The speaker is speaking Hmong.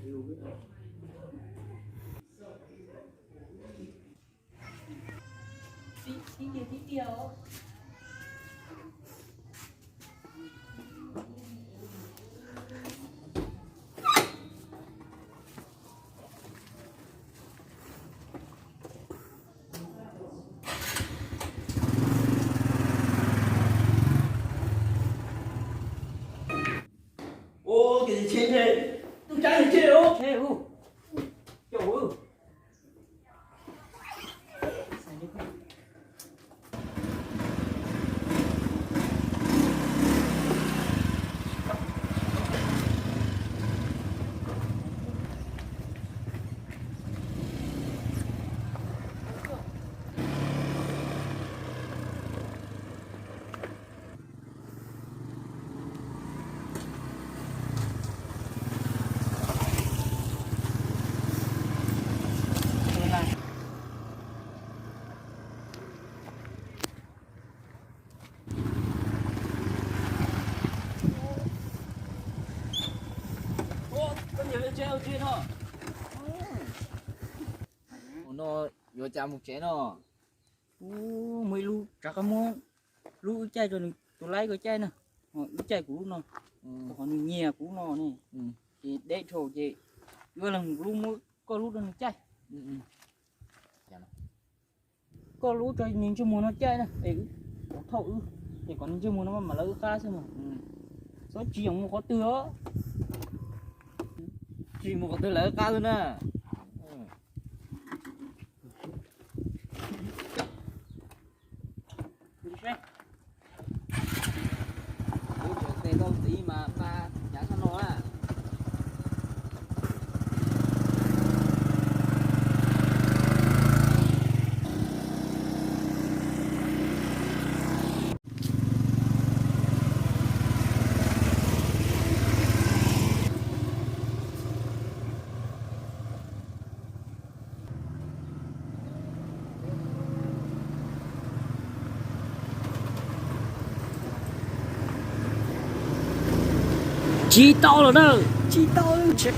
Ua, ces tsheb ntse, tub cab ntse os. Tsheb ub, coj ub. Ua, koj niam, lub tsheb, lub tsheb no. Ua no yuav cas mus tsev no? Ub, muaj ib lub tsav qab muab lub wb caij rau nws tus laib ko caij na. Ho wb caij kuv lub no, rau qhov nws nyiag kuv lub no ne. Ces deb dhau ces wb lam mus lub muab koj lub rau nws caij. Koj lub rau nws ntsej muag no caij na, es wb, thauj wb, es kom nws ntsej muag no mam lawv wb qab xwb mas. Txhob tsis yoom mus qhov twg os. Tsis mus qhov twg lawv wb qab xwb na. Kuv tseem tes tau ntxiv mas nqa yav sab no na. Tsis tau lawm na, tsis tau, tsis